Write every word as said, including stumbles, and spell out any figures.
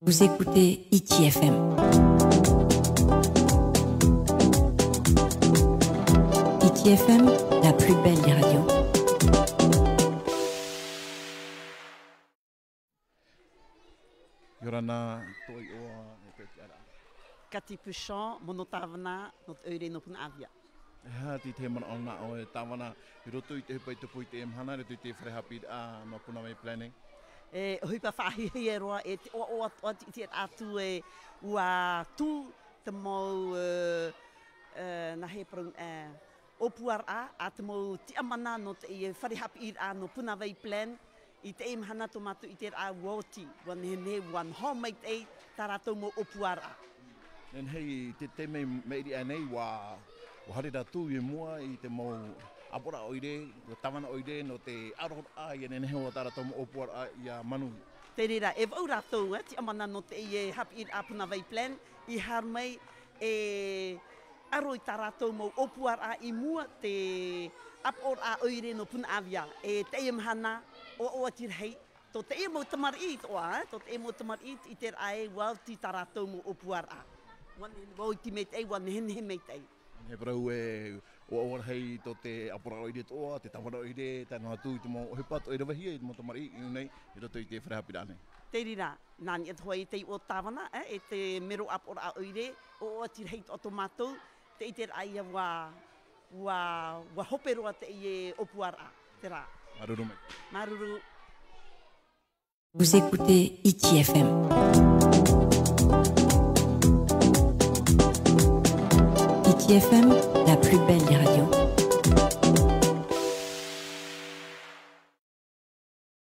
Vous écoutez Hiti F M. Hiti F M, la plus belle des radios. ʻIa ora na, tō iʻoa, e pētiʻara. Cathy Pouchon, mono tāvana, nō te ʻoire nō Punaʻauia. E aha te, te manaʻo nā ʻoe tāvana, i roto i te ʻohipa i tupu i teie mahana, i roto i te fare haʻapiʻiraʻa nō Punavai Planning? E ʻohipa faʻahiahia roa, e te ʻoaʻoa atu i te ʻātu e ʻua tū te mau, e, e, nā hea parau, e, ʻōpuaraʻa, ʻa te mau tiʻamana nō teie fare haʻapiʻiraʻa nō Punavai Plan, i teie mahana tō mātou ʻiteraʻa ʻua oti, ʻua nehenehe, ʻua noho maitaʻi tā rātou mau ʻōpuaraʻa. Nehenehe i te, te mea, mea ʻiriʻa nei, ʻua, ʻua haere rātou i mua i te mau ʻāpoʻoraʻa ʻoire, tāvana ʻoire, nō te ʻaroraʻa, ʻia nehenehe ʻo tā rātou mau ʻōpuaraʻa ʻia manuia. Tē reira, e vaʻu rātou, e, tiʻamana nō teie haʻapiʻiraʻa Punavai Plan, i haere mai e ʻaro i tā rātou mau ʻōpuaraʻa i mua te ʻāpoʻoraʻa ʻoire nō Punaʻauia, e teie mahana, ʻoaʻoa atu rahi, tō teie mau tamariʻi atoʻa, e, tō teie mau tamariʻi, ʻiteraʻa ē, ʻua oti tā rātou mau ʻōpuaraʻa. ʻUa nehenehe, ʻua oti maitaʻi, ʻua nehenehe maitaʻi. Nehenehe parau e ʻoaʻoa rahi tō te ʻāpoʻoraʻa ʻoire atoʻa, te tāvana ʻoire, tae noa atu i te mau ʻohipa atoʻa e ravehia e te mau tamariʻi i ʻō nei, i roto i te fare haʻapiʻiraʻa nei. Tē reira, nā niʻa atoʻa i te iʻoa tāvana, e, e te mero ʻāpoʻoraʻa ʻoire, ʻoaʻoa atu rahi atoʻa tō mātou, te ʻiteraʻa ïa ʻua, ʻua, ʻua hope roa teie ʻōpuaraʻa, terā. Māuruuru mai. Māuruuru. Vous écoutez Hiti F M. Hiti F M, la plus belle des radios.